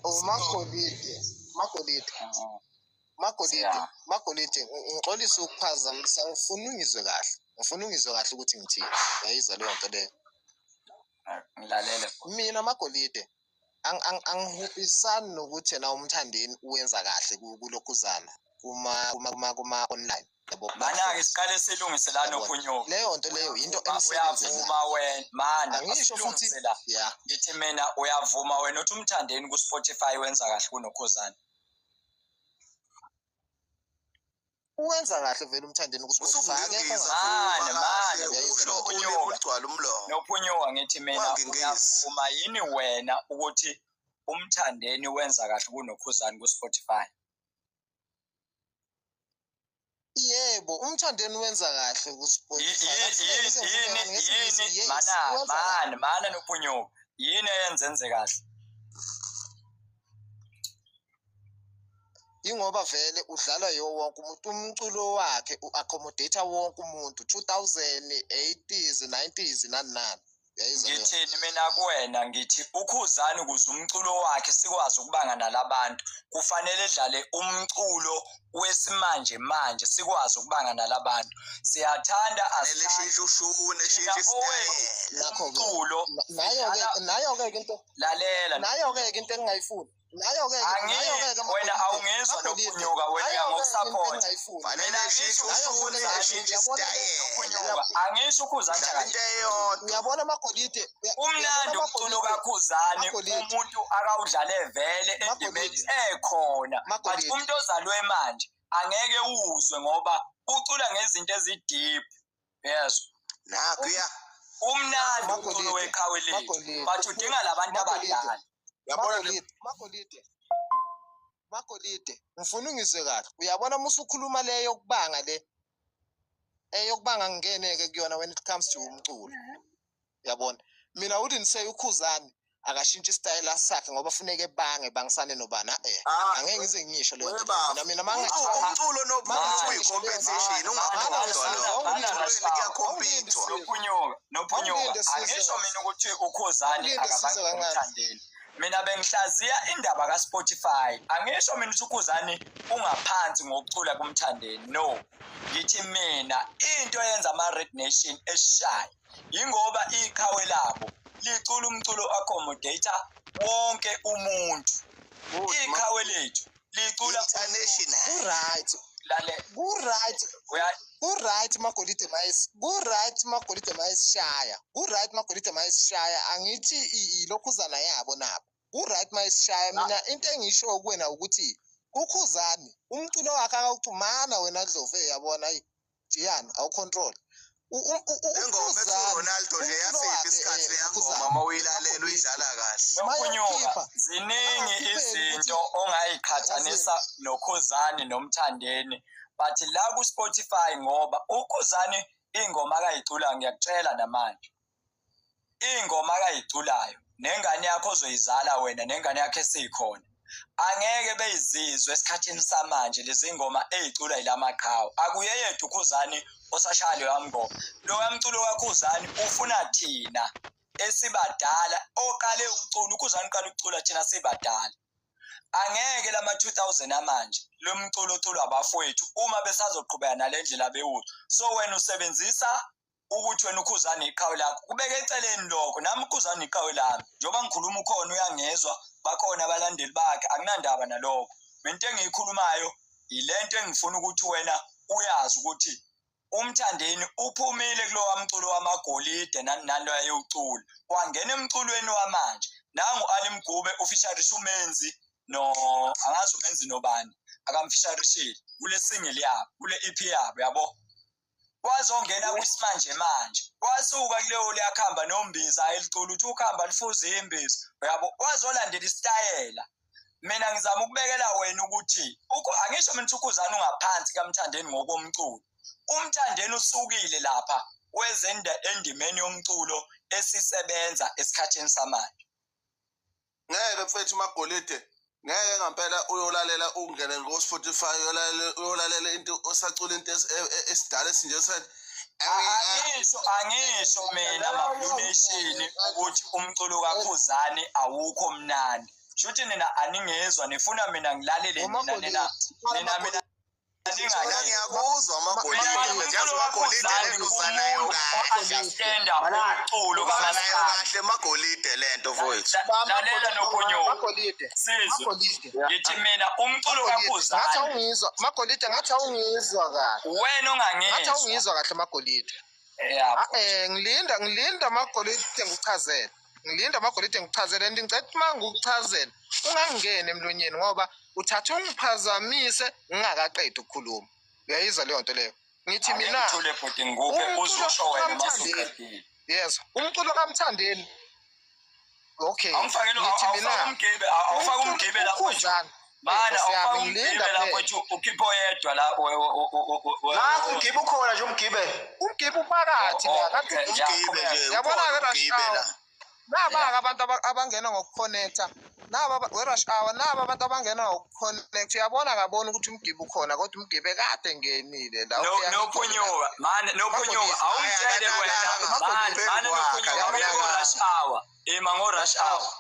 Magolide, Magolide, Magolide, Magolide, ngixolisa ukuphazamisa, ngifuna ungizwe kahle. Ngifuna ungizwe kahle ukuthi ngithini. Uyayizwa leyo nto leyo? Ngilalele. Mina Magolide, angihubisani nokuthi yena uMthandeni uwenza kahle kulokhuzana kuma kuma kuma kuma online yabo. Mana-ke siqale silungise la nophunyuka. Leyo nto leyo into emsebenzela. Uyavuma wena mana Angisho futhi asilungise la. ya Ngithi mina uyavuma wena uthi uMthandeni ku-Spotify wenza kahle kunoKhuzani. Uwenza kahle vele uMthandeni ku-Spotify akekho Usukungingizwa Mane, kahle mane, usho nophunyuka. ulimi lugcwala umlomo. Nophunyuka ngithi mina Wangingizwa. uyavuma yini wena ukuthi uMthandeni wenza kahle kunoKhuzani ku-Spotify? Yebo, uMthandeni wenza kahle ku-Spotify. Akufuneki sengivumelane Yini ngesiNgisi, yini yes, mana uwenza kahle. mana mana nophunyuka yini eyenza enze kahle? Ingoba vele udlalwa yiwo wonke umuntu, umculo wakhe u-accommodate wonke umuntu, 2000, 80s, 90s nani nani. Uyayizwa leyo? Ngithini mina kuwena ngithi uKhuzani ukuze umculo wakhe sikwazi ukubanga nalabantu kufanele edlale umculo wesimanje manje sikwazi ukubanga nalabantu siyathanda Fanele eshintshe ushuni, thina eshintshe owethu isitayela. Nakho-ke umculo nayo-ke sidlala nayo-ke into lalela nayo-ke into engingayifuni nayo-ke nayo-ke wena Magolide awungizwa Magolide nophunyuka wena nayo-ke into uyangokusupport engingayifuni Fanele mina eshintshe angisho ushuni, nayo-ke eshintshe uyabona le isitayela. nophunyuka angisho uKhuzani Dlala into akahle eyodwa. uyabona Magolide uyabona umnandi umculo Magolide kaKhuzani Magolide umuntu akawudlale vele endimeni Magolide ekhona but Magolide umuntu ozalwe manje angeke uzwe ngoba ucula ngezinto ezi-deep yezwa Nakhuya. umnandi umculo Magolide weqhawe lethu Magolide but udinga labantu Magolide abadala Uyabona le Magolide Magolide Magolide ngifuna ungizwe kahle uyabona uma usukhuluma le yokubanga le eyokubanga ngingeneke kuyona when it comes to umculo uyabona mina wouldn't say uKhuzani akashintshe isitayela sakhe ngoba funeke bange bangisane nobani eh Ah, angeke ngize ngisho leyo nto leyo webafo. mina mina Umculo mangathiwa umculo nobhuti mangathiwa ngisho leyo nto kuyi-competition, mana ungakhohlwa mana mana lokho. mana Emculweni Rashaw kuya-compete-wa. nophunyuka nophunyuka awulinde sizwe angisho mina ukuthi uKhuzani awulinde sizwe akabange kancane kumthandeni mina bengihlaziya indaba kaSpotify angisho mina ukuthi uKhuzani ungaphansi ngokucula kumthandeni no ngithi mina into eyenza ama-Red Nation eshaye yingoba iqhawe labo licula umculo accommodate wonke umuntu Good ma. iqhawe lethu licula umculo International. ku-right lale ku-right uya ku-right Magolide mayes ku-right Magolide mayesishaya ku-right Magolide mayesishaya angithi ilokhuzana yabo nabo ku-right mayesishaya mina into engisho kuwena ukuthi uKhuzani umculo wakhe akawuxhumana wena Ndlovu yabona ayi Jiyana awucontrol Le ngoma ethi uKhuzani uRonaldo nje umculo yasiphi wakhe isikhathi leya ngoma uKhuzani uma uyilalela Magolide uyidlala kahle. Nophunyuka mayokhipha ziningi akakhipheli ukuthi izinto ongayiqhathanisa yazini noKhuzani noMthandeni but la ku-Spotify ngoba uKhuzani ingoma akayiculayo ngiyakutshela namanje ingoma akayiculayo nengane yakho ozoyizala wena nengane yakho esikhona angeke beyizizwe esikhathini samanje lezi ngoma ey'culwa yilamaqhawe akuye yedwa uKhuzani osashaya leya ngoma loya mculo kaKhuzani ufuna thina esibadala oqale ukucula uKhuzani uqale ukucula thina sibadala angeke lama 2000 amanje lo mculo oculwa abafowethu uma besazoqhubeka nale ndlela bewuthi so wena usebenzisa ukuthi wena uKhuzani iqhawe lakho kubeke eceleni lokho nami uKhuzani iqhawe lami njengoba ngikhuluma ukhona uyangezwa bakhona abalandeli bakhe akunandaba nalokho mina into engiyikhulumayo yilento engifuna ukuthi wena uyazi ukuthi uMthandeni uphumile kulowa mculo wamagolide nani nani lo ayewucula wangena emculweni wamanje nangu Ali Mgube ufisharisha uMenzi no angazi uMenzi nobani akamfisharishile kule single yabo kule EP yabo yabo wazongena kwisimanje manje wasuka kuleyo liyakhamba nombiza elicula uthi ukhamba lifuze imbiza uyabo wazolandela isitayela mina ngizama ukubekela wena ukuthi angisho mina ukuthi uKhuzani ungaphansi kaMthandeni ngokomculo uMthandeni usukile lapha weze endimeni yomculo esisebenza esikhathini samanje Ngeke mfethu Magolide, ngeke ngampela uyolalela ungene ngo-Spotify uyolalela uyolalela into osacula into esidala esinje sathi Angisho mina ma-Blue Nation ukuthi umculo kaKhuzani awukho mnandi. Shuthi nina aningezwa, nifuna mina ngilalele nina nina nina mina Mina ngiyakuzwa amagolide, yazi amagolide lento uzanayo kahle. Understand umculo Uzanayo kaMaskandi. kahle amagolide lento mfowethu. Lalela noPhunyuka. Magolide, Sizwe. Magolide. Ngithi mina umculo Magolide, ngathi kaKhuzani awungizwa, Magolide ngathi awungizwa kahle. wena Ngathi ongangizwa. awungizwa kahle Magolide. Yeah. Ngilinda Magolide ngikuchazele. Ngilinda Magolide ngikuchazele and ngicela uma ngikuchazele ungangeni emlonyeni ngoba uthatha ungiphazamise ngingakaqedi ukukhuluma. Uyayizwa leyo nto leyo? Ngithi mina Ngithule bhuti ngikuphe umculo uzosho wena kaMthandeni. masuqedile. Yes, umculo kaMthandeni. Okay. Awungifakele Ngithi awufake mina umgibe, awufake umgibe lapho nje. uKhuzani. Mana Nkosi yami, awufake ngilinda umgibe lapho phela. nje ukhiphe oyedwa la Nangu umgibe ukhona nje umgibe. Umgibe uphakathi la. Kanti Okay, yeah, Umgibe nje, Yabona-ke ukhona Rush umgibe Hour. la. Naba-ke abantu abangena ngokuconnecta. Naba we-rush hour, naba abantu abangena ngokuconnecta. Uyabona akaboni ukuthi umgibe ukhona kodwa umgibe kade ngenile la. No Okay, nophunyuka mane nophunyuka awungitshele wena mane mane nophunyuka uye ko rush hour ima ngo rush hour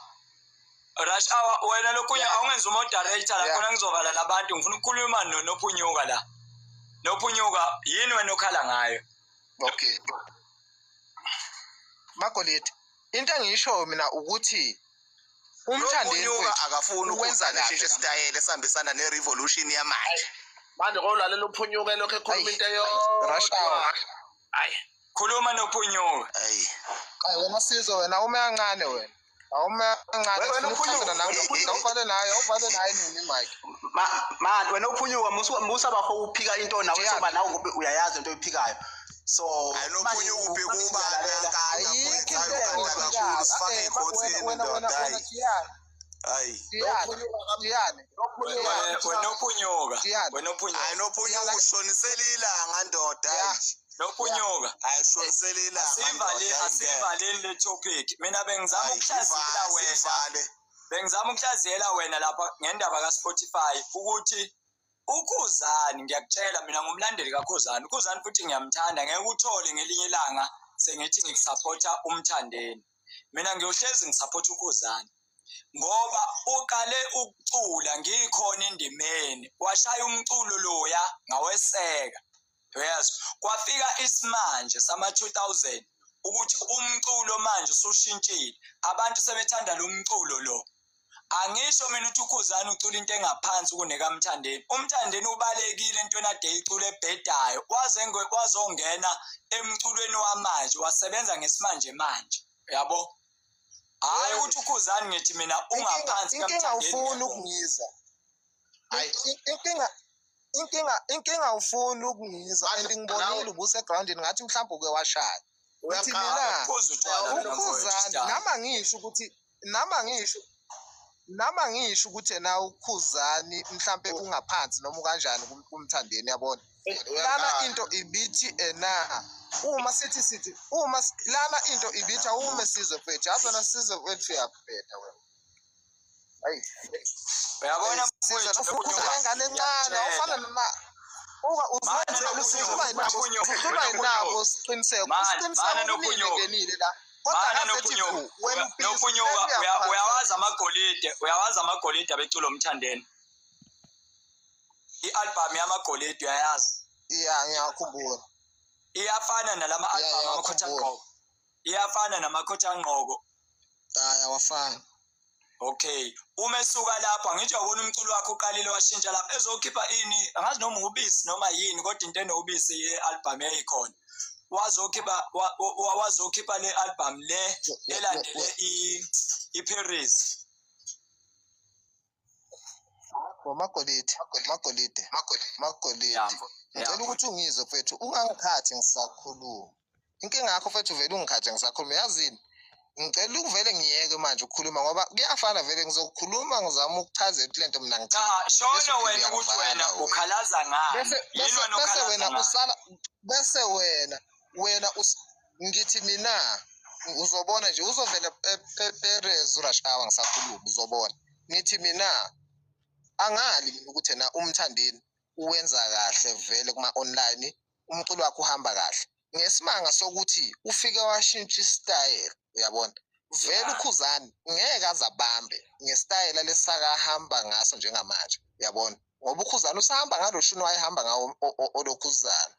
rush hour wena lokunye awungenza umoderator la Yeah. khona ngizovala labantu ngifuna ukukhuluma no nophunyuka la nophunyuka yini wena okhala ngayo. Okay. Magolide, into engiyishoyo mina ukuthi uMthandeni Lophunyuka mfethu akafuni uwenza ukuzana kahle eshintshe isitayela esihambisana ne-revolution yamanje. Manje kolalela uphunyuke lokho ekhuluma Ayi, into rush hour. eyodwa. Hayi. Khuluma nophunyuka. Ayi. Hayi wena Sizwe wena ume kancane wena. Awume kancane Wena sifuna ukuchazela uphunyuka, nawe. wena uphunyuka. Awuvale naye, awuvale naye nini mic. Man wena uphunyuka musa bakho uphika into nawe Jiyane. soba nawe ngoba uyayazi into oyiphikayo. So Hayi lophunyuka ubheka ubani Ayikho into kakhulu engiyiphikayo. sifake Eh, ekhothini wena wena wena ndoda wena hayi. Jiyane, Hayi. Jiyane, Jiyane. Wena uphunyuka Jiyane. wena uphunyuka Hayi nophunyuka ushonisela ilanga ndoda Yeah. hayi. nophunyuka. Hayi ushonisela ilanga Asivale ndoda. asivaleni le topic mina bengizama Hayi, ukuhlaziyela wena sivale. bengizama ukuhlaziyela wena lapha ngendaba kaSpotify ukuthi uKhuzani ngiyakutshela mina ngumlandeli kaKhuzani uKhuzani futhi ngiyamthanda ngeke uthole ngelinye ilanga sengithi ngikusupporta uMthandeni mina ngiyohlezi ngisupporta uKhuzani ngoba uqale ukucula ngikhona endimeni washaya umculo loya ngaweseka uyezwa kwafika isimanje sama 2000 ukuthi umculo manje usushintshile abantu sebethanda lo mculo lo. Angisho mina ukuthi uKhuzani ucula into engaphansi kunekaMthandeni. UMthandeni ubalekile entweni ade icula ebhedayo wazongena emculweni wamanje wasebenza ngesimanje manje uyabo. Hayi ukuthi uKhuzani ngithi mina ungaphansi Inkinga kaMthandeni. ufuni ukungizwa. Hayi. Inkinga ufuni ukungizwa and ngibonile ubusegroundini ngathi mhlawumbe uke washaya. Ngithi mina Phuza utshwala mina mfowethu, uKhuzani sidala. nama ngisho ukuthi yena uKhuzani mhlambe ungaphansi noma ukanjani kuMthandeni yabona. Lana into ibithi ena uma sithi uma lana into ibithi awume Sizwe mfethu yazi wena Sizwe mfethu uyabheda wena. Hayi Uyabona Sizwe mfowethu ufuna ingane encane awufana noma uka uzenzela usuba yinabo usuba yinabo siqiniseko Mane, siqiniseko mane kunini nophunyuka. ngenile la kodwa Mana akazethi nophunyuka fu wena ubhizi nophunyuka uyawazi amagolide uyawazi amagolide abecula uMthandeni i-album yamagolide uyayazi. Ya ngiyakhumbula. Iyafana nalama Yeah, album amakhotha ngiyakhumbula. ngqoko iyafana namakhotha ngqoko. Hayi awafani. Okay uma esuka lapho angithi uyabona umculo wakhe uqalile washintsha lapho ezokhipha ini angazi noma ubisi noma yini kodwa into enobisi ye-album yayikhona wazokhipha wazokhipha le album le elandele i-Paris. Magolide, Magolide, Magolide. Yeah, mfo. Ngicela Yeah. ukuthi ungizwe mfethu ungangikhathi ngisakhuluma. Inkinga yakho mfethu vele ungikhathi ngisakhuluma yazini. Ngicela ukuvele ngiyeke manje ukukhuluma ngoba kuyafana vele ngizokhuluma ngizama ukuchazela ukuthi lento mina ngithini. Cha shono Bese uphinde wena ukuthi uyangivala wena wena. ukhalaza ngani Bese yini bese wena bese okhalaza wena ngani usala bese wena ngithi mina uzobona nje uzovela Perez rush hour ngisakhuluma uzobona. Ngithi mina angali mina ukuthi na uMthandeni uwenza kahle vele kuma online umculo wakhe uhamba kahle ngesimanga sokuthi ufike washintsha istyle uyabona. Vele uKhuzani ngeke aze abambe ngesitayela lesakahamba ngaso njengamanje, uyabona, ngoba uKhuzani usahamba ngalo shuni wayehamba ngawo olokhuzana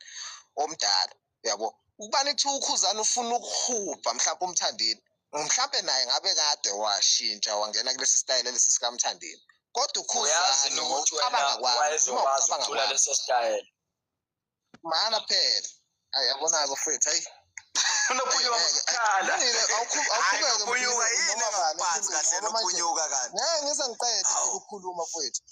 omdala, uyabo. Ukubani kuthiwa uKhuzani ufuna ukuhubha mhlawumpe uMthandeni, mhlawumpe naye ngabe kade washintsha wangena kulesi sitayela lesi sikaMthandeni, kodwa Uyazi uKhuzani nokuthi wena ngokucabanga kwami, noma wayezokwazi ngokucabanga ukucula kwami leso style. Mana phela, ayi, yabona-ke bafowethu, hayi. Unophunyuka Ngeke, musukhala. Lungile, Hayi, awuqhubeke nophunyuka Mkhulu, yini noma bani engakuphathi ukhulume, kahle ngoba manje nophunyuka kanti? ngeke ngize ngiqede Hawu. ukukhuluma mfowethu.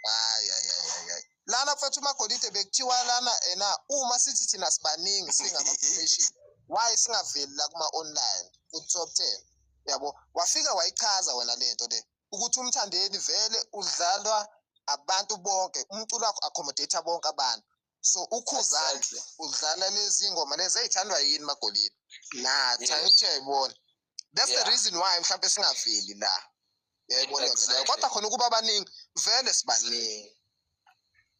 Hayi, hayi, hayi, hayi, hayi. Lana mfethu uMagolide bekuthiwa lana ena uma sithi thina sibaningi singama-population, why singaveli la kuma-online ku-top 10, yabo? Wafika wayichaza wena lento le ukuthi uMthandeni vele udlalwa abantu bonke, umculo wakho accommodate bonke abantu, so uKhuzani udlala lezi ngoma lezi ey'thandwa yini, Magolide, nathi. Angithi uyayibona, that's the reason why mhlawumbe singaveli la, uyayibona yonke leyo. Kodwa khona ukuba baningi, vele sibaningi.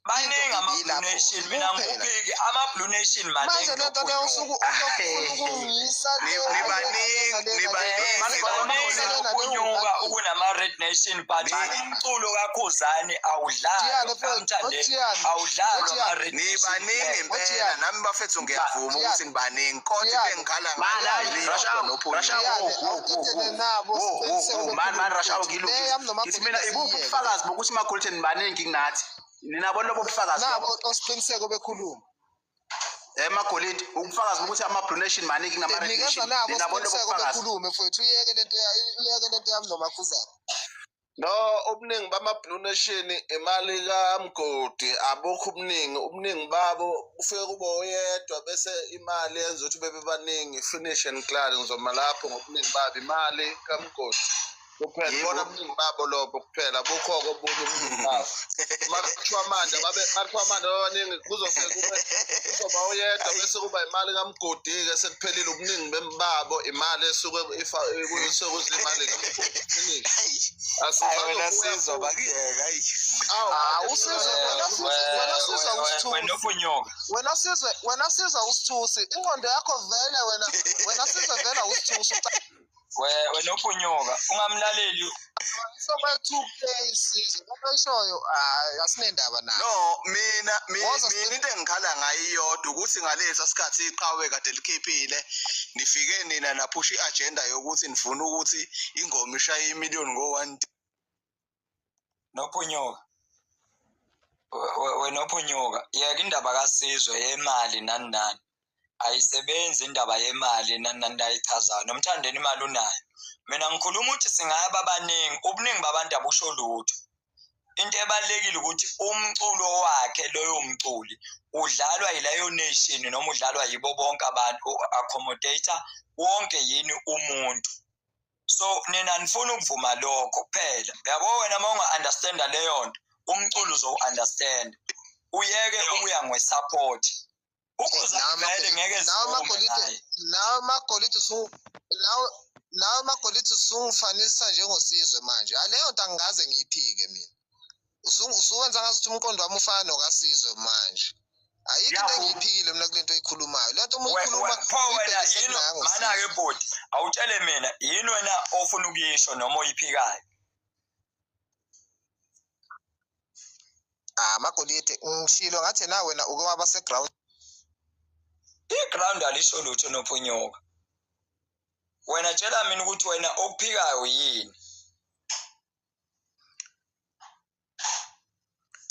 Baningi Into ama-Blue ibilapho Nation, mina kuphela. ngikuphiki, ama-Blue Nation Manje maningi lento leyo nophunyuka. usuke ufuna ukungiyisa le Nibaningi, nibaningi. Baningi nophunyuka ukunama-Red Nation, but umculo kaKhuzani awudlalwa, Jiyane mfowethu, kaMthandeni oJiyane, awudlalwa oJiyane. ama-Red Nation Nibaningi kuphela. impela, Jiyane. nami bafethu ngiyavuma ukuthi Jiyane. nibaningi, kodwa into Jiyane. engikhala Man, ngayo hayi, yini Rashaw, yodwa nophunyuka. Rashaw, Jiyane, wo, wo, wo, awuqedele wo. nabo, Wo, wo, siqiniseke wo. Man, man, bekhuluma Rashaw, mfowethu. Le ngilungise. yami Ngithi mina noMagolide ibuphi siyiyeke le. ubufakazi bokuthi Magolide nibaningi kunathi? Nina lobo bufakazi Nabo lobo. osiqiniseko bekhuluma. Magolide, ubufakazi bokuthi ama-Blue Nation maningi kunama-Red Nikeza Nation. nabo Nina lobo siqiniseko bufakazi. bekhulume mfowethu, uyeke lento uyeke lento yami noMakhuzana. No, ubuningi bama-Blue Nation imali kaMgodi, abukho ubuningi. Ubuningi babo kufike kube oyedwa bese imali yenza ukuthi bebe baningi, finish and klaar. Ngizoma lapho ngobuningi babo, imali kaMgodi kuphela. Yebo. Bona ubuningi babo lobo kuphela, abukho-ke obunye ubuningi babo. Uma kuthiwa manje babe makuthiwa manje babaningi, kuzofike kube kuzoba oyedwa bese kuba imali kaMgodi-ke, sekuphelile. Ubuningi babo imali esuke kuze imali kaMgodi, finish. Hayi wena Asisazobuya Sizwa futhi. bakuyeka ayi. Awu, Ah, manje uSizwe, wena Sizwe, wena Sizwe Wena usithusi. nophunyuka. Wena Sizwe, wena Sizwe usithusi. Ingqondo yakho vele wena, wena Sizwe vele awusithusi. Wena uphunyuka ungamlaleli. Ucabangisa 2K Sizwe. Lento oyishoyo, hayi, asinendaba nayo. No, mina Woza mina into engikhala ngayo iyodwa ukuthi ngalesa sikhathi iqhawe kade likhiphile, nifike nina naphusha i-agenda yokuthi nifuna ukuthi ingoma ishaye imiliyoni ngo-one. Nophunyuka, wena ophunyuka, yeka indaba kaSizwe yemali nani nani, ayisebenzi indaba yemali nani nani ayichazayo. NoMthandeni imali unayo. Mina ngikhuluma ukuthi singaba baningi, ubuningi babantu abusho lutho. Into ebalulekile ukuthi umculo wakhe loyo mculi udlalwa yileyo nation noma udlalwa yibo bonke abantu, u-accommodate wonke yini umuntu. So nina nifuna ukuvuma lokho kuphela, yabo? Wena uma unga-understanda leyo nto, umculo uzowu-understand, uyeke ukuya nge-support. UKhuzani vele ngeke Nawe sivume Magolide, naye. nawe Magolide, usu nawe Magolide usungifanisa njengoSizwe manje. Hayi, leyo nto angikaze ngiyiphike mina. Usuwenza ngazuthi umqondo wami ufana nokaSizwe manje. Ayikho into Ngiyavuma. engiyiphikile mina kule nto oyikhulumayo. Le nto uma uyikhuluma Pho wena uyibhekise yini kunango mana-ke Sizwe. bhuti, awutshele mina, yini wena ofuna ukuyisho noma oyiphikayo? Ah, Magolide, ngishilo ngathi na wena uke waba se-ground. I-ground alisho lutho, nophunyuka. Wena tshela mina ukuthi wena okuphikayo yini.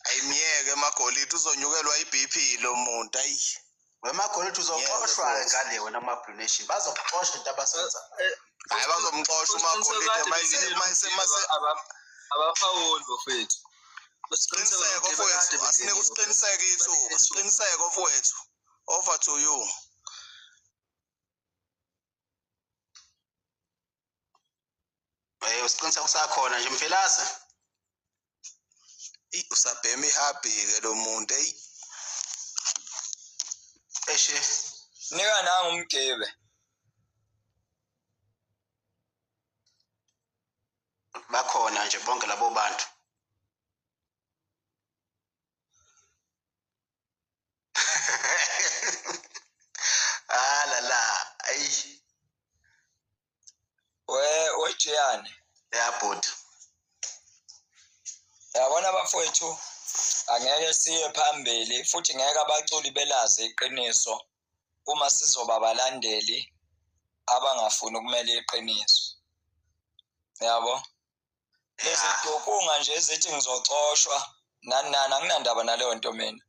Ayimyeke Magolide, uzonyukelwa i-BP lo muntu, ayi. WeMagolide Ngeke uzoxoshwa-ke futhi. ngale wena ama-Blue Nation. Bazokuxosha into abasenza. Hayi, bazomxosha uMagolide mayise mayise mase Abafawuli bafethu. Siqiniseko mfowethu, asinike usiqiniseke ithuba, siqiniseko mfowethu. Over to you. Usiqiniseko sakhona nje Mvelase. Eyi, usabhema ihabhi-ke lo muntu, eyi. Eshe. Nika nangu umgibe. Bakhona nje bonke labo bantu. Ah la la, ayi. Yabona bafowethu, angeke siye phambili futhi ngeke abaculi belazi iqiniso uma sizoba abalandeli abangafuni ukumela iqiniso. Yabo? Lezi dukunga nje ezithi ngizoxoshwa nani nani, anginandaba naleyo nto mina.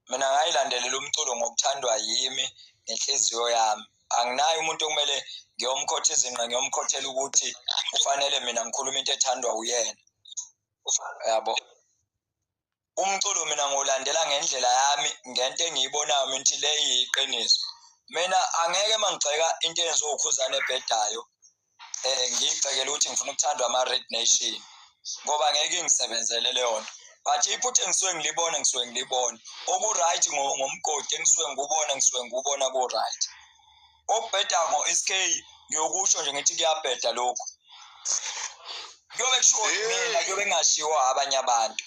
Mina ngayilandelela umculo ngokuthandwa yimi ngenhliziyo yami. Anginaye umuntu okumele ngiyomkhotha izinqa, ngiyomkhothela ukuthi kufanele mina ngikhulume into ethandwa uyena. Yabo? Umculo mina ngiwulandela ngendlela yami, ngento engiyibonayo mina ukuthi le iyiqiniso. Mina angeke uma ngigxeka into eyenziwa uKhuzani ebhedayo, ngiyigxekele ukuthi ngifuna ukuthandwa ama-Red Nation, ngoba ngeke ingisebenzele leyo nto. But iphutha engisuke ngilibona, ngisuke ngilibona. Oku-right ngomgodi engisuke ngikubona, ngisuke ngikubona ku-right. Okubheda ngo-SK ngiyokusho nje ngithi kuyabheda lokhu. Kuyobe kushiwo mina, kuyobe kungashiwo abanye abantu.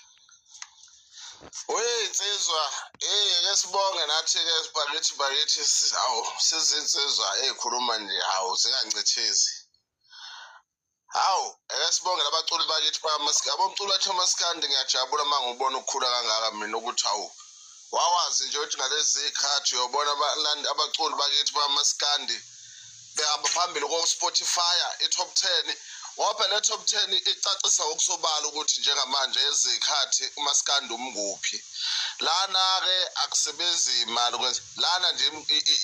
Uyinsizwa, ke sibonge nathi-ke bakithi bakithi, awu sizinsizwa ey'khuluma nje, awu singancithizi. Hawu, ake sibonge labaculi bakithi bamaskandi, abomculo bathi amaskandi, ngiyajabula uma ngibona ukukhula kangaka mina ukuthi hawu, wawazi nje ukuthi ngalezi zikhathi uyobona abaculi bakithi bamaskandi behamba phambili ko-Spotify i-top 10, ngoba phela i-top 10 icacisa ngokusobala ukuthi njengamanje ezikhathi umaskandi umnguphi. Lana-ke akusebenzi imali kwenza lana nje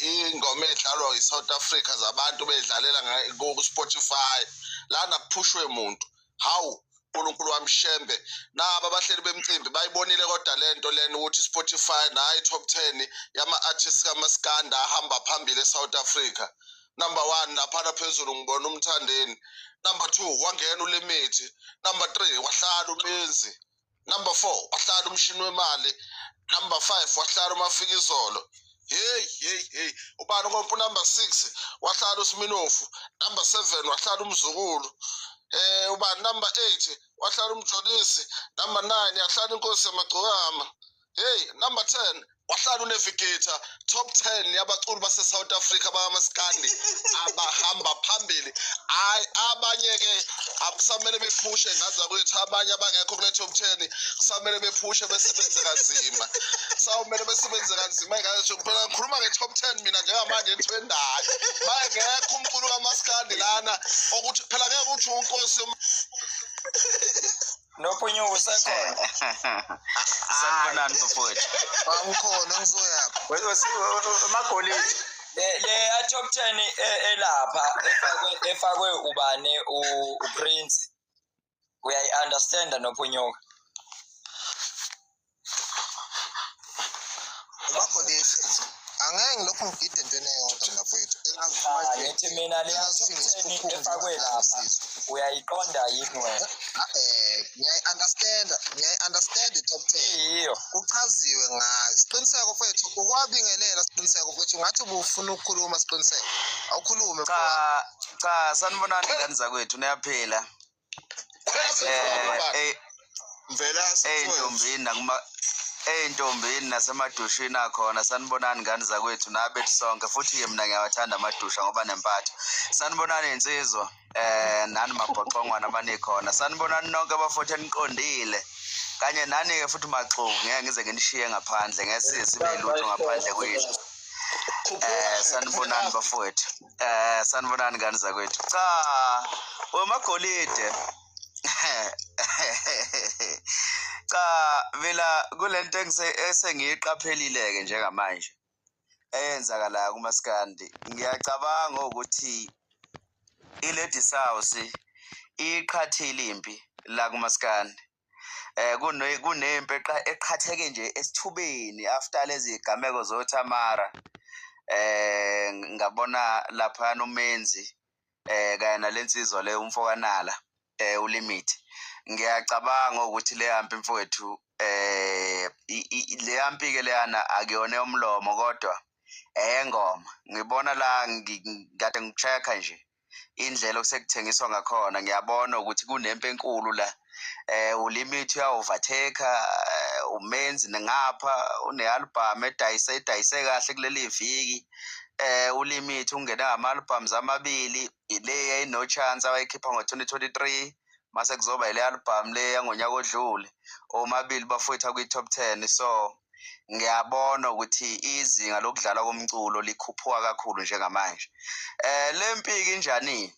ingoma edlalwa i-South Africa zabantu bedlalela ku-Spotify, lana kuphushwe muntu. Hawu, uNkulunkulu wamshembe, naba abahleli bemcimbi bayibonile kodwa lento lena ukuthi Spotify nayi top 10 yama-artists kamaskandi ahamba phambili e-South Africa. Number 1 laphana phezulu ngibona uMthandeni, number 2 wangena uLimit, number 3 wahlala uMenzi, number 4 wahlala umshini wemali, number 5 wahlala uMafikizolo. Hey hey hey, ubani kompu number 6 wahlala uSminofu, number 7 wahlala uMzukulu, ubani number 8 wahlala uMjolisi, number 9 yahlala inkosi yamagcokama, hey number 10 wahlala uNavigator. Top 10 yabaculi base South Africa bakamaskandi abahamba phambili. Hayi, abanye ke akusamele bephushe ngaza kwethu, abanye abangekho kule top 10 kusamele bephushe besebenze kanzima, sawumele besebenze kanzima ngazo. Phela ngikhuluma nge-top 10 mina njengamanje etrendayo, bayengekho umculo kamaskandi lana, okuthi phela ngeke uthi unkosi Nophunyuka usekhona. Sanibonani bafowethu. Angikhona, ngizoyaphi? Magolide. Le ya top 10 elapha efakwe ubani uPrince. Uyayi-understanda Nophunyuka? Magolide, angeke ngilokhu ngigide entweni eyodwa mina mfowethu. Ngithi mina le ya top 10 efakwe lapha uyayiqonda yini wena? Ngiyayi-understanda, ngiyayi-understand i-top 10. Iyiyo. Kuchaziwe ngayo. Siqiniseko mfowethu, ukwabingelela Siqiniseko mfowethu, ngathi ubufuna ukukhuluma Siqiniseko. Awukhulume. Cha cha, sanibonani ngane zakwethu, niyaphila? Mvelase Ey'ntombini nakuma ey'ntombini nasemadushini akhona, sanibonani ngane zakwethu nabethu sonke. Futhi-ke mina ngiyawathanda amadusha ngoba nempatho. Sanibonani insizwa, nani mabhoxongwana abanikhona. Sanibonani nonke abafowethu eniqondile. Kanye nani-ke futhi maxuku, ngeke ngize nginishiye ngaphandle, ngeke size sibe lutho ngaphandle kwenu. Sanibonani bafowethu. Sanibonani ngane zakwethu. Cha, wemagolide. Cha, mina kulento esengiyiqaphelile-ke njengamanje eyenzakalayo kumaskandi, ngiyacabanga ukuthi i-Ladies House iqhathile impi la kumaskandi. Kunempi eqhatheke nje esithubeni after lezi zigameko zoThamara. Ngabona lapha uMenzi kanye nalensizwa le umfokanala uLimit. Ngiyacabanga ukuthi le yampi mfowethu, le yampi ke leyana akuyona yomlomo kodwa eyengoma. Ngibona la ngikade ngicheck-a nje indlela osekuthengiswa ngakhona, ngiyabona ukuthi kunempi enkulu la. uLimit uya-overtake, uMenzi ngapha une-album edayise kahle kuleli viki. uLimit ungene ngama-albums amabili, ile yayino Chance awayikhipha ngo-2023 Mase kuzoba ile album le yangonyaka odlule, omabili bafowethu akwi-top 10. So ngiyabona ukuthi izinga lokudlala komculo likhuphuka kakhulu njengamanje. Le mpi injani?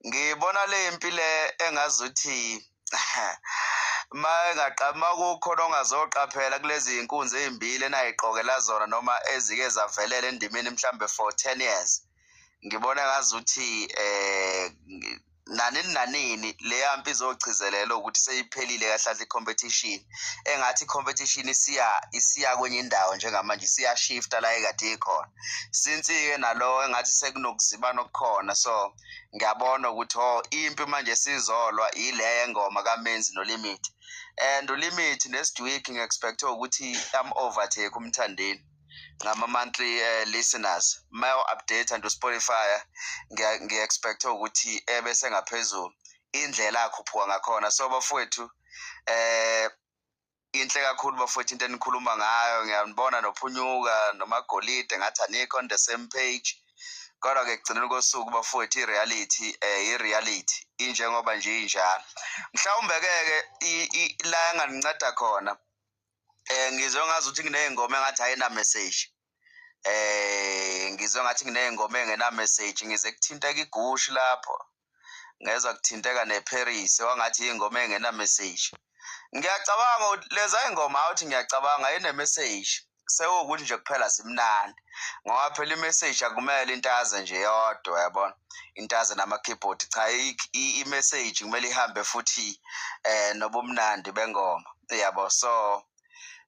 Ngibona le mpi le engazuthi ma kukhona ongazoqaphela kulezi inkunzi ezimbili enayiqokela zona noma ezike zavelela endimeni mhlambe for 10 years, ngibona ngazuthi nanini nanini leya mpi izochizelela ukuthi seyiphelile kahle kahle i-competition. Engathi i-competition isiya kwenye indawo njengamanje, isiya-shifta la ekade ikhona. Since-ke nalo engathi sekunokuzibana okukhona, so ngiyabona ukuthi oh, impi manje sizolwa ile yengoma kaMenzi noLimit. And uLimit next week ngi-expect ukuthi am-overtake uMthandeni ngama-monthly listeners. Mayo-update and uSpotify, ngiya-expect ukuthi ebe sengaphezulu indlela akhuphuka ngakhona. So bafowethu, inhle kakhulu bafowethu into enikhuluma ngayo. Ngiyabona noPhunyuka noMagolide ngathi anikho on the same page, kodwa-ke ekugcineni kosuku bafowethu i-reality i-reality injengoba nje injalo. Mhlawumbe-ke ke la enganinceda khona, ngizwe ngazi ukuthi kuney'ngoma engathi ayina message. Ngizwe ngathi kuney'ngoma engena message, ngize kuthinteka igushi lapho, ngezwa kuthinteka neParis, wangathi iy'ngoma engena message. Ngiyacabanga ukuthi leza y'ngoma, awuthi ngiyacabanga ine message, sekuwukuthi nje kuphela zimnandi, ngoba phela i-message akumele intaze nje yodwa, yabona, intaze nama-keyboard. Cha, i-message kumele ihambe futhi nobumnandi bengoma, yabo. So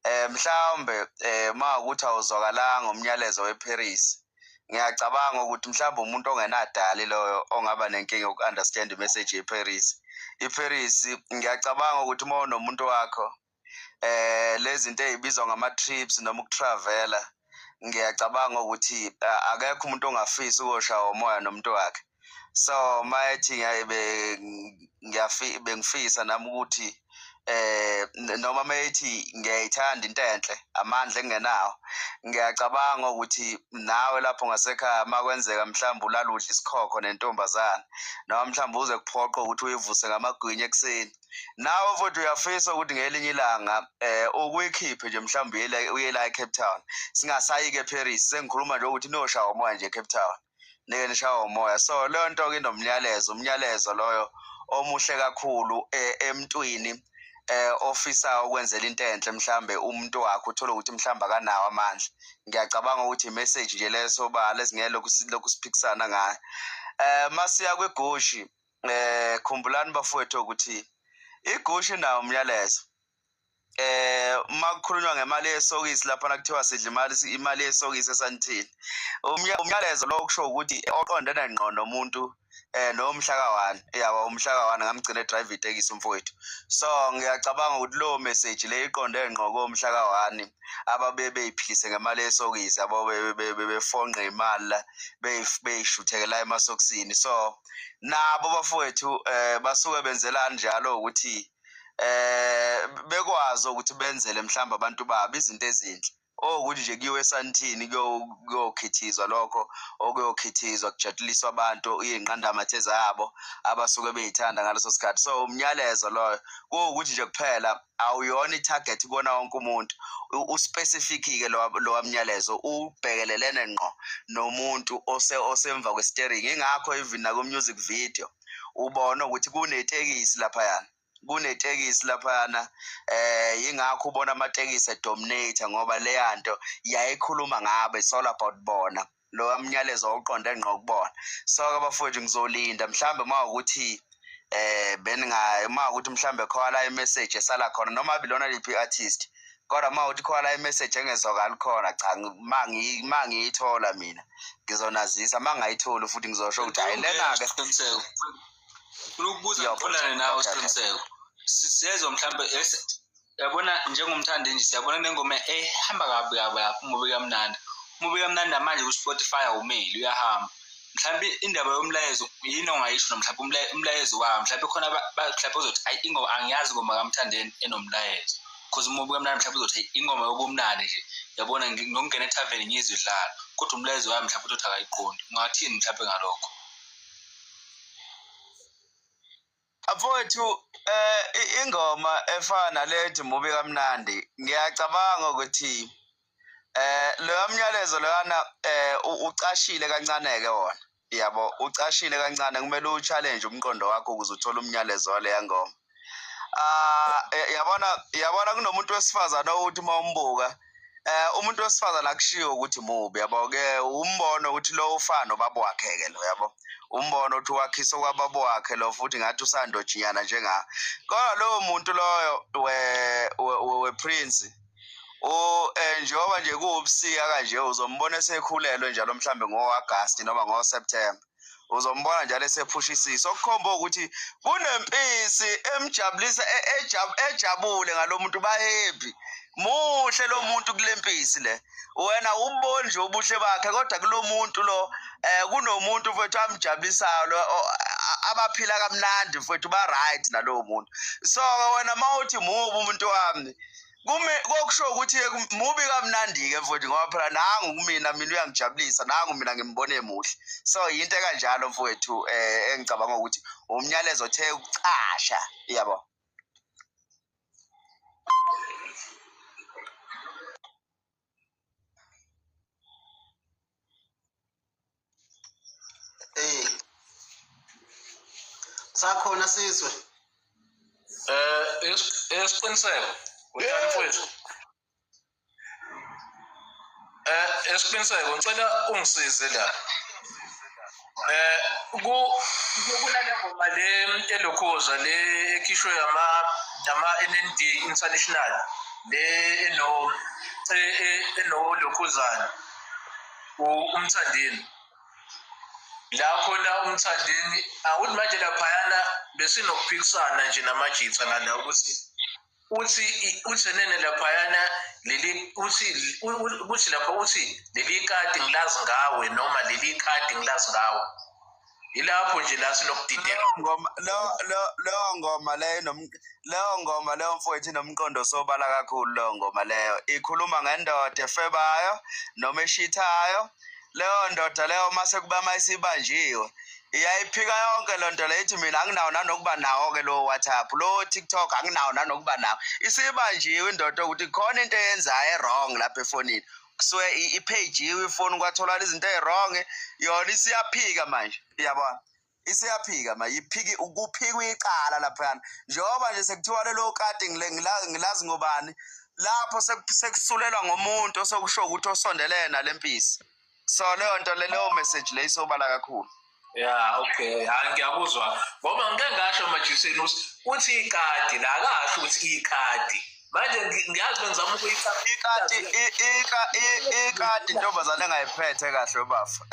mhlawumbe ma ukuthi awuzwakalanga umnyalezo weParis, ngiyacabanga ukuthi mhlawumbe umuntu ongenadali loyo ongaba nenkinga yoku-understand i-message yeParis. IParis, ngiyacabanga ukuthi uma unomuntu wakho, lezi zinto ezibizwa ngama-trips noma ukutravela, ngiyacabanga ukuthi akekho umuntu ongafisi ukuyoshaya umoya nomuntu wakhe. So mayethi bengifisa nami ukuthi noma mayethi ngiyayithanda into enhle, amandla engenawo, ngiyacabanga ukuthi nawe lapho ngasekhaya makwenzeka mhlawumbe ulala udla isikhokho nentombazane, noma mhlawumbe uze kuphoqe ukuthi uyivuse ngamagwinya ekuseni, nawe futhi uyafisa ukuthi ngelinye ilanga ukuyikhiphe nje mhlawumbe uye la eCape Town. Singasayi-ke eParis, sengikhuluma nje ukuthi niyoshaya umoya nje eCape Town, nike nishawe umoya. So leyo nto-ke inomnyalezo, umnyalezo loyo omuhle kakhulu emntwini ofisa ukwenzela into enhle mhlambe umuntu wakhe, uthole ukuthi mhlambe akanawo amandla. Ngiyacabanga ukuthi i-message nje leyo sobala esingeke lokhu siphikisana ngayo. Masiya kwigushi, khumbulani bafowethu ukuthi igushi nawo umyalezo. Uma kukhulunywa ngemali yesokisi lapha kuthiwa sidla imali yesokisi esantini, umyalezo lo kusho ukuthi oqondene ngqo nomuntu nomhla ka-1, yabo, umhla ka-1 ngamgcina edrive itekisi umfowethu. So ngiyacabanga ukuthi lowo message le iqonde ngqo komhla ka-1 ababe beyiphilise ngemali yesokisi, yabo, befonqe imali la beyishuthekela emasokisini. So nabo bafowethu basuke benzelani njalo ukuthi bekwazi ukuthi benzele mhlawumbe abantu babo izinto ezinhle, okuthi nje kuyiwe esantini kuyokhithizwa lokho okuyokhithizwa, kujatshuliswa abantu iy'nqandamathe zabo abasuke bey'thanda ngaleso sikhathi. So umnyalezo loyo kuwukuthi nje kuphela awuyona i-target kubona wonke umuntu, u-specific-ke lowa mnyalezo, ubhekelelene ngqo nomuntu osemva kwe-steering. Ingakho even naku-music video ubona ukuthi kunetekisi laphayana, kunetekisi laphayana, yingakho ubona amatekisi edominate, ngoba leya nto yayikhuluma ngabo, it's all about bona, lo mnyalezo oqonde ngqo kubona. So ke bafowethu, ngizolinda mhlambe uma ukuthi beninga uma ukuthi mhlambe khona la i-message esala khona, noma bilona liphi i-artist, kodwa uma uthi khona la i-message engezwakali khona, cha, ma ngiyithola mina ngizonazisa, ma ngayitholi futhi ngizosho ukuthi hayi lena-ke. Siqiniseko, funa ukubuza, ngiqondane nawe. Siqiniseko, siyezwa mhlambe yabona njengomthandi nje, siyabona nengoma ehamba kabi kabi lapho, Umubi Kamnandi. Umubi Kamnandi namanje ku-Spotify awumeli, uyahamba. Mhlawumbe indaba yomlayezo yini ongayisho, mhlawumbe umlayezo wayo, mhlawumbe khona mhlawumbe uzothi ayi ingoma, angiyazi ingoma kaMthandeni enomlayezo, because Umubi Kamnandi mhlawumbe uzothi ingoma yobumnandi nje, yabona, ngokungena ethaveni ngizwe idlala, kodwa umlayezo wayo mhlawumbe uzothi akayiqondi. Ungathini mhlawumbe ngalokho? Mfowethu, ingoma efana nalethi Mubi Kamnandi, ngiyacabanga ukuthi loya myalezo loyana ucashile kancane ke wona. Yabo, ucashile kancane, kumele u-challenge umqondo wakho ukuze uthole umnyalezo waleya ngoma. Yabona kunomuntu wesifazane ukuthi uma umbuka, umuntu wesifazane akushiwo ukuthi mubi, yabo ke umbono ukuthi lo ufana nobaba wakhe ke lo, yabo, umbono ukuthi wakhisa kwababa wakhe lo, futhi ngathi usandojinyana njenga. Kodwa lowo muntu loyo we prince o njengoba nje kuwubusika kanje, uzombona esekhulelwe njalo, mhlambe ngo-August noma ngo-September, uzombona njalo esephusha isisu, okukhomba ukuthi kunempisi emjabulisa, ejabule ngalo muntu, ba-happy, muhle lo muntu kule mpisi le. Wena uboni nje ubuhle bakhe, kodwa kulo muntu lo kunomuntu mfethu amjabulisayo lo, abaphila kamnandi mfethu, ba right nalowo muntu. So wena mawuthi mubi umuntu wami, kume kokusho ukuthi mubi kamnandi-ke mfowethu, ngoba phela nangu kumina, mina uyangijabulisa, nangu mina ngimbone muhle. So yinto ekanjalo mfowethu, engicabanga ukuthi umnyalezo othe ukucasha, yabo. Sakhona sizwe. Esiqiniseko unjani mfowethu? Esiqiniseko ngicela ungisize la. Ku kunale ngoma le elokhoza le ekhishwe ama NND International le eno lokhuzana uMthandeni. La khona uMthandeni awuthi manje laphayana besinokuphikisana nje namajitha ngala ukuthi uthi nene laphayana leli uthi lapha uthi leli kadi ngilazi ngawe noma leli khadi ngilazi ngawe. Ilapho nje la sinokudideka. Ngoma lo ngoma leyo, leyo ngoma leyo mfowethu inomqondo sobala kakhulu. Leyo ngoma leyo ikhuluma ngendoda efebayo noma eshithayo. Leyo ndoda leyo mase kuba mayisibanjiwe iyayiphika yonke loo nto leyo, ithi mina anginawo nanokuba nawo-ke lowo WhatsApp, lowo TikTok, anginawo nanokuba nawo. Isibanjiwe indoda ukuthi khona into eyenzayo e-wrong lapha efonini, kusuke iphejiwe ifoni, kwatholakala izinto ey'wrong, yona isiyaphika manje, uyabona, isiyaphika manje, iphiki kuphikwa icala laphayana. Njengoba nje sekuthiwa lelo kati ngilazi ngobani, lapho sekusulelwa ngomuntu osekusho ukuthi osondelene nalempisi. So leyo nto leyo message leyo isobala kakhulu. Ya, okay, hayi ngiyakuzwa, ngoba ngike ngasho emajiseni uthi ikadi la, akasho ukuthi ikhadi. Manje ngiyazi bengizama Ikati, ikati intombazane engayiphethe kahle bafu.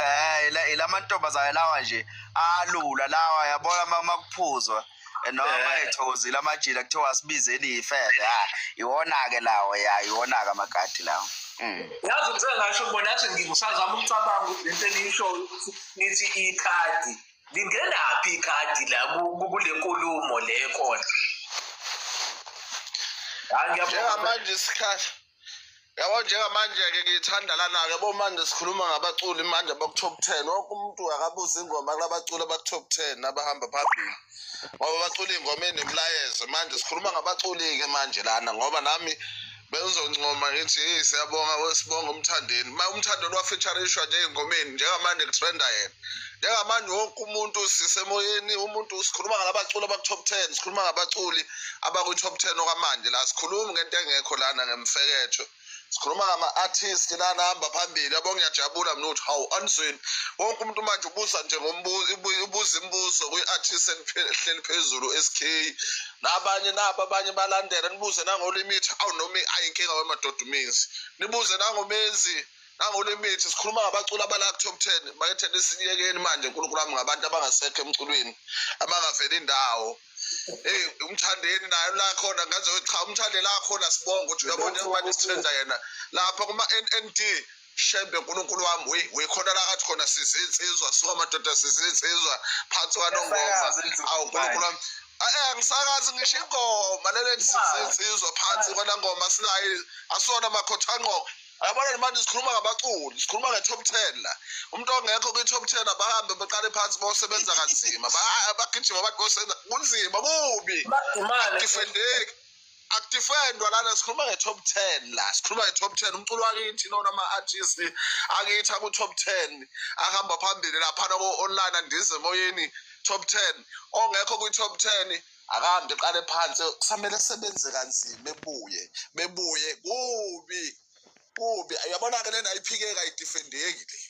Ila mantombazane lawa nje alula lawa, yabona, makuphuzwa noma ethokozile amajila, kuthiwa sibizeni ifele, ha, iwona-ke lawo, ya, iwona-ke amakati lawo. Yazi ngise ngasho kubona yathi ngisazama ukucabanga ukuthi lento eniyishoyo ukuthi nithi ikhadi lingenaphi, ikhadi la kule nkulumo le khona. Hayi ngiyabonga. Njengamanje isikhathi, yabo, njengamanje-ke ngithanda lana-ke, yabo, manje sikhuluma ngabaculi manje abaku-top 10. Wonke umuntu akabuze ingoma kulabaculi abaku-top 10 abahamba phambili, ngoba bacula iy'ngoma ey'nemlayezo. Manje sikhuluma ngabaculi-ke manje lana, ngoba nami bengizoncoma ngithi hey, siyabonga, sibonga uMthandeni. Ma uMthandeni wafeaturishwa nje ey'ngomeni, njengamanje kutrenda yena. Njengamanje wonke umuntu sisemoyeni, umuntu sikhuluma ngalabaculi abaku-top 10, sikhuluma ngabaculi abakwi-top 10 okwamanje la. Sikhulumi ngento engekho lana ngemfeketho, sikhuluma ngama-artist lana ahamba phambili, yabo. Ngiyajabula mina ukuthi hawu, anizweni, wonke umuntu manje ubuza nje ngombuzo, ubuza imibuzo kwi-artist ehleli phezulu, SK nabanye naba abanye balandela, nibuze nangoLimit. Awu, noma ayinkinga wemadoda uMenzi, nibuze nangoMenzi nangoLimit. Sikhuluma ngabaculi abala ku-top 10 bakethe. Nisiyekeni manje, nkulunkulu wami, ngabantu abangasekho emculweni, abangaveli indawo. Hey, uMthandeni naye la khona ngaze, cha, uMthandeni la khona sibonga ukuthi uyabona njengoba sithenda yena lapha kuma NND. Shembe, nkulunkulu wami, we khona la kathi khona sizinsizwa, suka madoda, sizinsizwa phansi kwaNongoma. Awu nkulunkulu wami, ngisakazi ngisho ingoma lele, sizinsizwa phansi kwanangoma, sinayo asona makhothanqoko. Yabona manje sikhuluma ngabaculi, sikhuluma nge-top 10 la. Umuntu ongekho kwi-top 10 abahambe beqale phansi bosebenza kanzima. Bagijima abantu bosebenza kunzima kubi. Imali Akudefendeki. Akudefendwa lana, sikhuluma nge-top 10 la. Sikhuluma nge-top 10. Umculo wakithi lona, ama-artist akithi aku-top 10 ahamba phambili laphana ko-online, andize emoyeni, top 10. Ongekho kwi-top 10 akahambe eqale phansi, kusamele sebenze kanzima, ebuye bebuye kubi kubi. Uyabona-ke lena ayiphikeki, ayidefendeki le.